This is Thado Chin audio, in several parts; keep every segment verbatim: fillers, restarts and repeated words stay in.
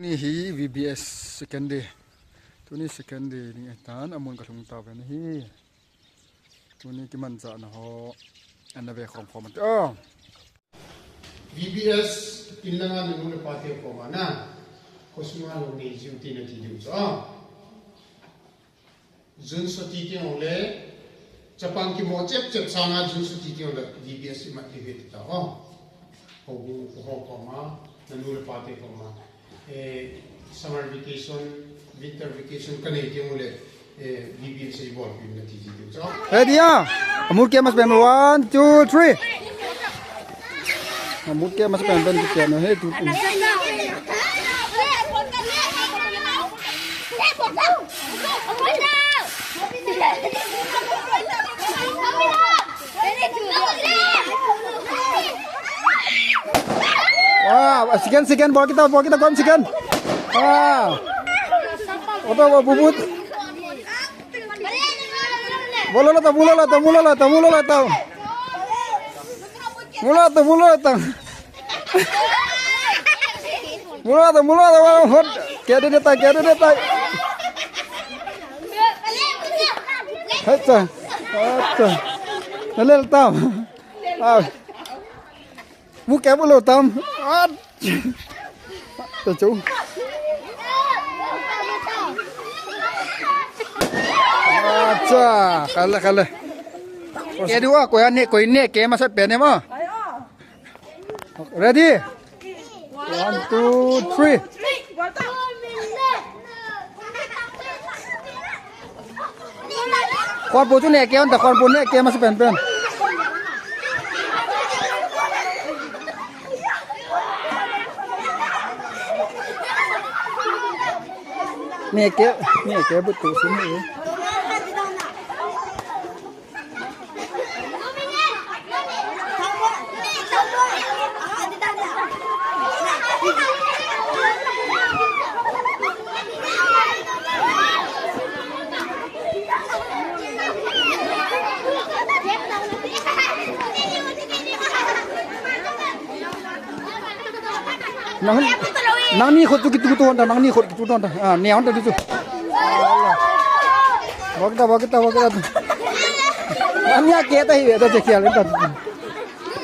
Tuni hi V B S second day. Tuni second day ding ahitan, amun kalhung tauve hi. Tuni kimanchahna ho ana ve khom khom ate. Oh. V B S in langa nanu le pate koma na, khosunga lou nei jiu tin nati diu chu. Ah. June soti teng le, chapang kimo chep chep sanga June soti teng le V B S imat diu ahi tita ho. Ho bu ho koma, nanu le pate koma. Eh, summer vacation, winter vacation kanei teng le, eh, V B S ibolpeh in nati diu chu. Ready ah? Amul ke mas pem, one, two, three. Amul ke mas pem pem ke no he tu. Ah, second, second, bol kita, bol kita, kom second. Ah. Oto, bubut. Bol lolo ta, bol lolo ta, bol lolo ta, bol lolo ta. Bol lolo ta, bol lolo ta. Bol lolo ta, bol lolo ta, hot. Kya de deta, kya de deta. Hacha. Hacha. Nalel tam. Ah. Mu kya bol lolo tam. Ah. Ta chu. Acha, khale, khale. Ke dua, koi ane, koi ne, ke masa pen ne ma. Ready? One, two, three. Khonpu chu neh kei un ta, khonpu neh kei masa penpen. Neh kei, neh kei but tu sin ni. Nang, nangni khut chu kitu ton ta, nangni khut kitu ton ta. Ah, ne on ta chu. Bol kita, bol kita, bol kita. Nangni a ke ta hi, ta che khial ta.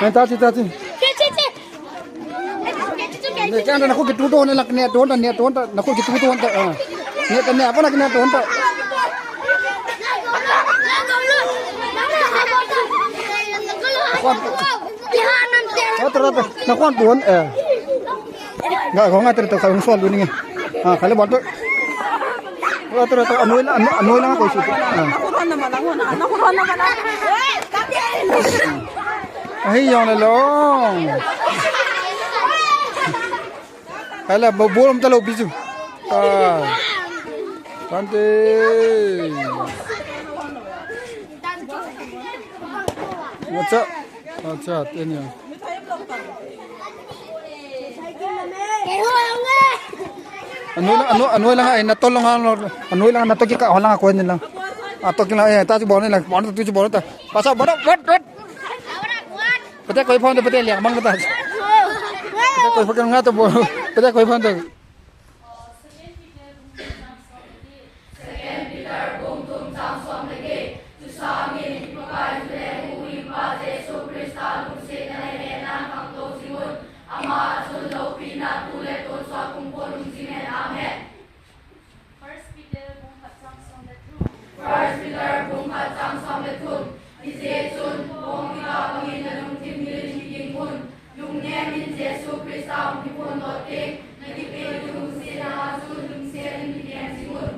Nang ta chi, ta chi. Che, che, che. Ne, kya na khut kitu ton, ne lak ne ton ta, ne ton ta, na khut kitu ton ta. Ah. Ne ta, ne apa na ne ton ta. Khon. Atra, atra. Na khon pon, eh. Nga, nga, atra, atra, kong sol ni. Ah, khale bol to. Atra, atra, anoi la, anoi, anoi la ko su. Ah. Ahi, yong le long. Hala, bo-, bol um ta lou bisu. Ah. Tante. Acha. Acha, tenya. Anoi lang, anoi, anoi lang, eh, na to lang, anoi lang, na to kika, ho lang, ko ni lang. Ato kila, eh, ta chu bol ni lang, bol tu chu bol ta. Pasa, bol, bol, bol. Pate koi phone, pate liang mang ta. Pate koi phone nga to bol. Pate koi phone to. Second Peter bung thum chang som le get. Chusangin i Pakai chule i Huhhingpa Jesu Christa lungsetna le hetna khangtou jingun. Ama a chun loupina, thu le tonsot pumkhat um jingin. Amen. First Peter bung khat chang som le thum. First Peter bung khat chang som le thum. Hijeh chun, pong kikah bangin na lungthim ngilin kiging un. Lungnem in Jesu Christa hung kiphondoh teng, na kipehlut lungsetna a chun lungset in kigel jing un.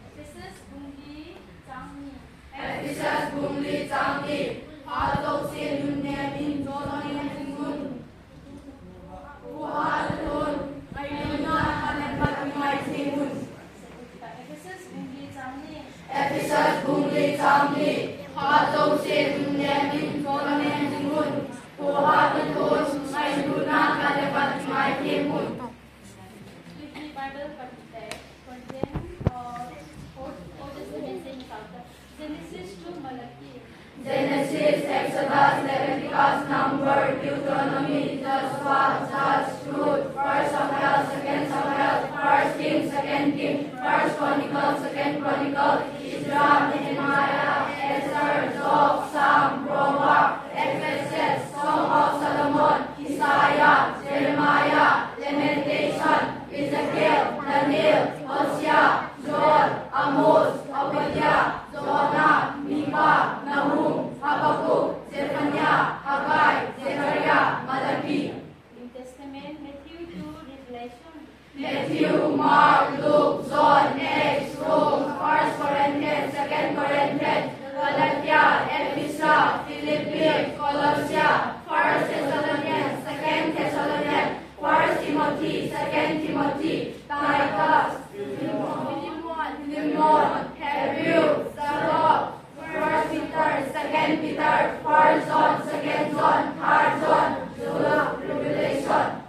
Ephesus bung li chang ni. Ephesus bung li chang ni. Phat jousen nunnem in, chonset in um jing un. Matthew, Mark, Luke, John, Acts, Rome, First Corinthians, Second Corinthians, Galatia, Ephesus, Philippi, Colossians, First Thessalonians, Second Thessalonians, First Timothy, Second Timothy, Titus, Philemon, Philemon, Hebrew, Sirach, First Peter, Second Peter, First John, Second John, Third John, Jude, Revelation.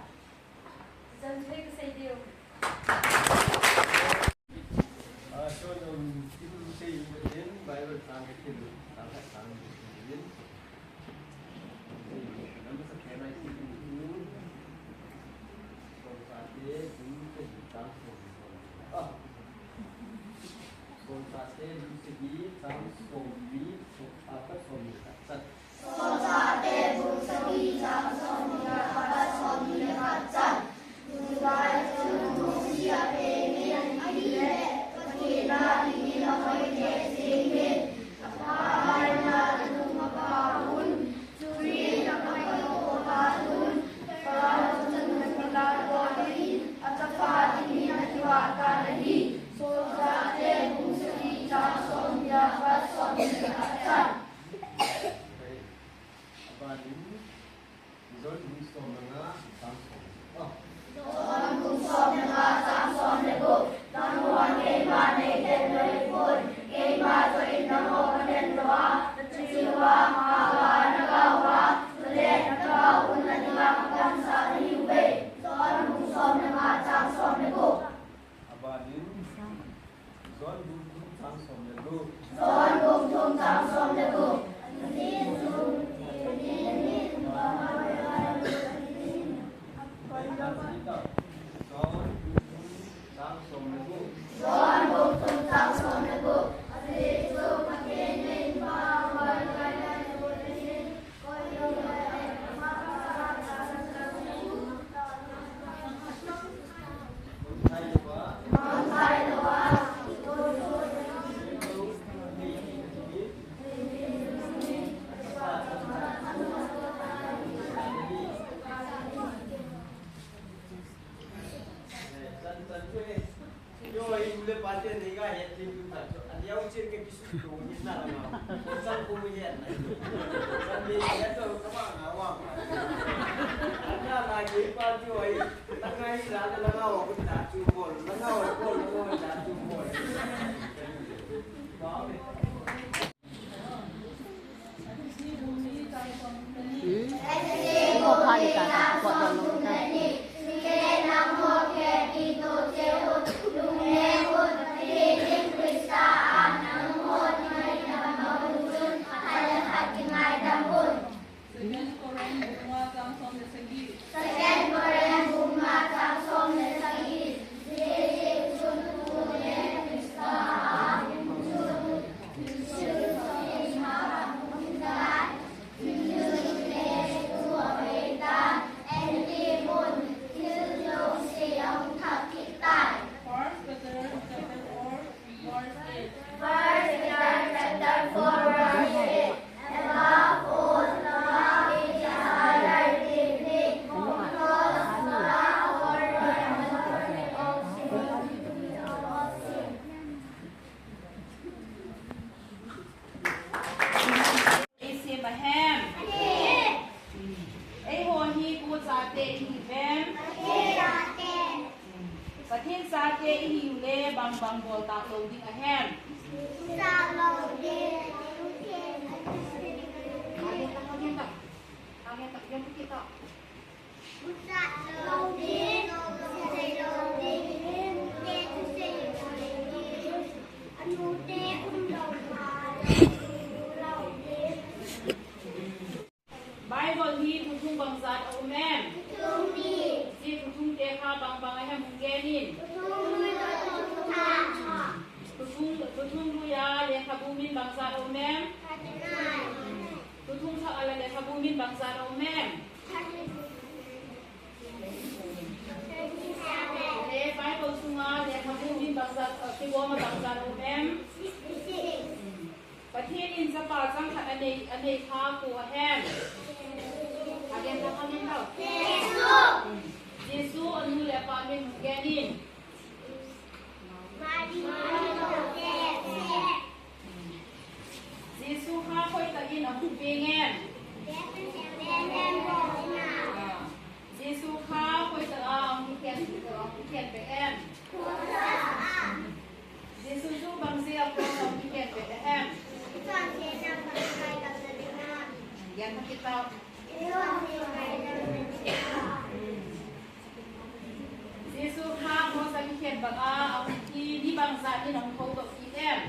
Solchahte bung sagi chang somni, som, apat somni le khat chan. Solchahte bung sagi chang somni apat somni le khat chan. Tulai chun Mosi a pengin ahile, Pathen a dingin ahoiteh jengin, apha laina nung apha un, chuin akhohdoh phat un, Pharaoh chanu Pilat koma hin achapa dingin akivah tan ahi. Solchahte bung sagi chang somni apat somni le khat chan. Abanin, John bung som le nga chang som le nga. John bung som le nga chang som le gup. Nanghon keima neidem lou hipon, keima joh in nangho kaden lou a, nache uva, hao uva, nagao uva, chule nagao un nadinga kapansah nahiuve. John bung som le nga chang som le gup. Abanin, John bung thum chang som le gup. John bung thum chang som le gup. John bung thum chang som le gup. John bung thum chang som le gup. Second Corinth bung nga chang som le sagi. Second Corinth bung nga chang som le sagi. First Peter chapter four, verse eight. First Peter chapter four, verse eight. Above all, love each other deeply, because love covers a multitude of sins. Eisem ahem? Eiho hi koi chate ihiuvem? Pathen chate ihiu le bang bang bol tah lou ding ahem? Bible hi thuthung bangzat aum em? Thuthung ni. Hiche thuthung te kha bang bang ahem, hung gen in. Thuthung lui a lekhabu min bangzat aum em? Thuthung thak a lekhabu min bangzat aum em? Bible sunga lekhabu min bangzat, kigom a bangzat aum em? Pathen in chapa changkhat anei, anei kha koi ahem? Agen tah khat in tao. Jesu. Jesu anu le apa min hung gen in. Jesu kha koi tah in ahung peng em? Ah. Jesu kha koi tah a ahung khen, ahung khen peh em? Jesu chu bang jeh a cross a ahung khen peh em? Gen thei kit tau. Jesu kha cross a kikhen banga ahung thi, mi bangzah in ahung thoudoh kit em?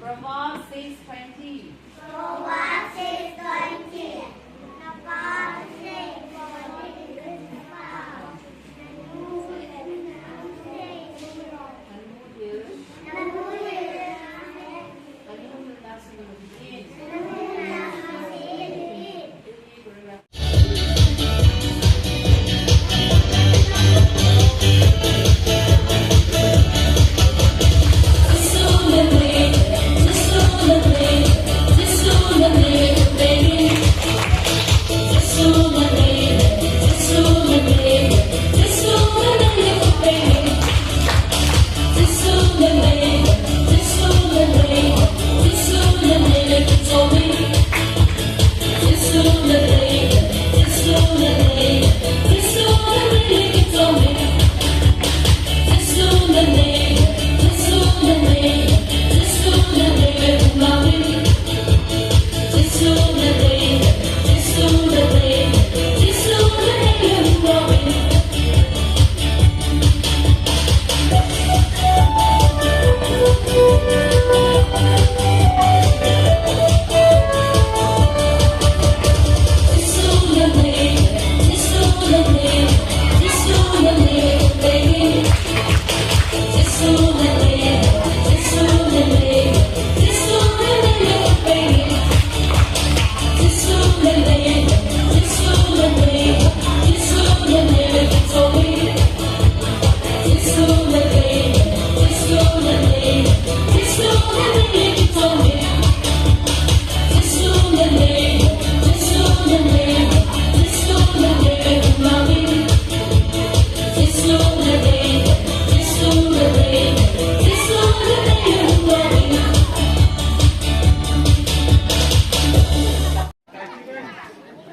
Proverbs six twenty. Proverbs six twenty.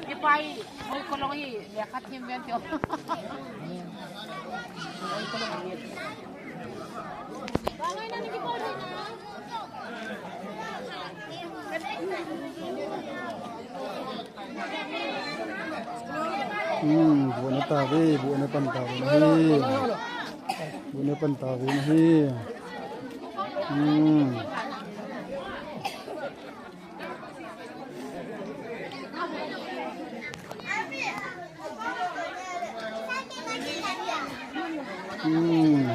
Kipai, hoi kolong hi, lekha thim ven tio. Hmm, bu na ta ve, bu na pan ta ve nahi. Bu na pan ta ve nahi. Hmm. Hmm.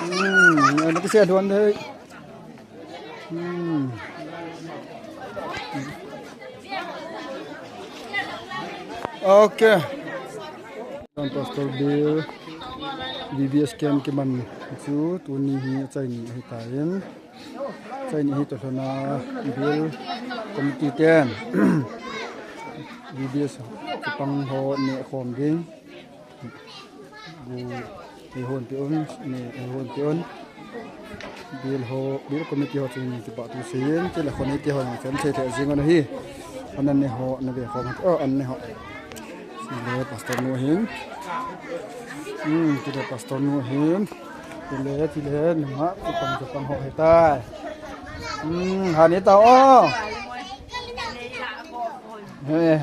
Hmm, ano kasi aduan deh. Hmm. Okay. Pastor Bill, V B S camp kiman chu tuni hi achaini ahitan. Achaini hi toh lhona Bill committee ten V B S chapang ho neh khom ding. Bu eihon peon, neh eihon peon. Bill ho, Bill committee ho chun kipah thu seiyin, chule khonei te ho jong chan thei thei jing un ahi. Anan ne ho, na ve khom. Oh, an ne ho. Chule pastor nu ahin. Hmm, chule pastor nu ahin. Chule, chule, nungah, chapang, chapang ho ahitai. Hmm, han itao o. He.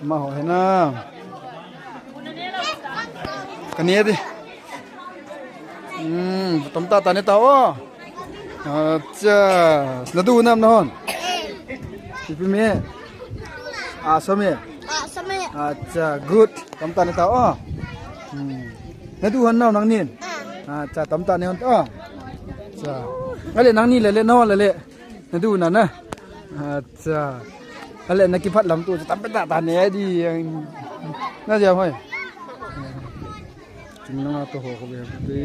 Amaho hi na. Ka ne di. Hmm, tamtah tah ne tao o. Acha, na du nam na hon. Ipi me. Asa me. Asa me. Acha, good. Tamtah ne tao o. Hmm. Na du hon nau nangnin. Acha, tamtah ne hon tao o. Ale nangni le le, no le le. Nadu na na. Acha. Ale na kiphat lam tu, tam pe ta ta ne di. Na jam hoi. Chungnung a toh ho ko be te.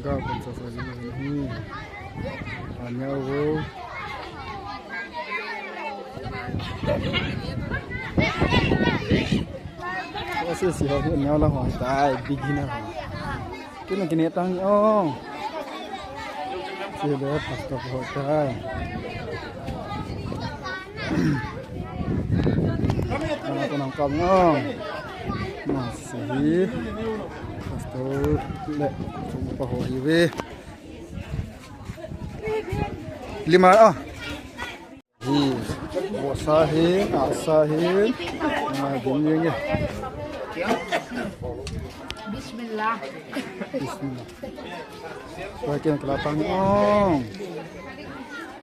Ga kon sa sa ji hi. Anya wo. Ase si ho nya la ho tai beginner ho. Kina kine tang o. Sile pastor ho tai. Nang ko nang kam no. Na si hi. Pastor le chung pa ho hi ve. Lima ah. Hi. Bosa hi, asa hi. Na din yeng. Bismillah. Bismillah. Wa ken kala tang o.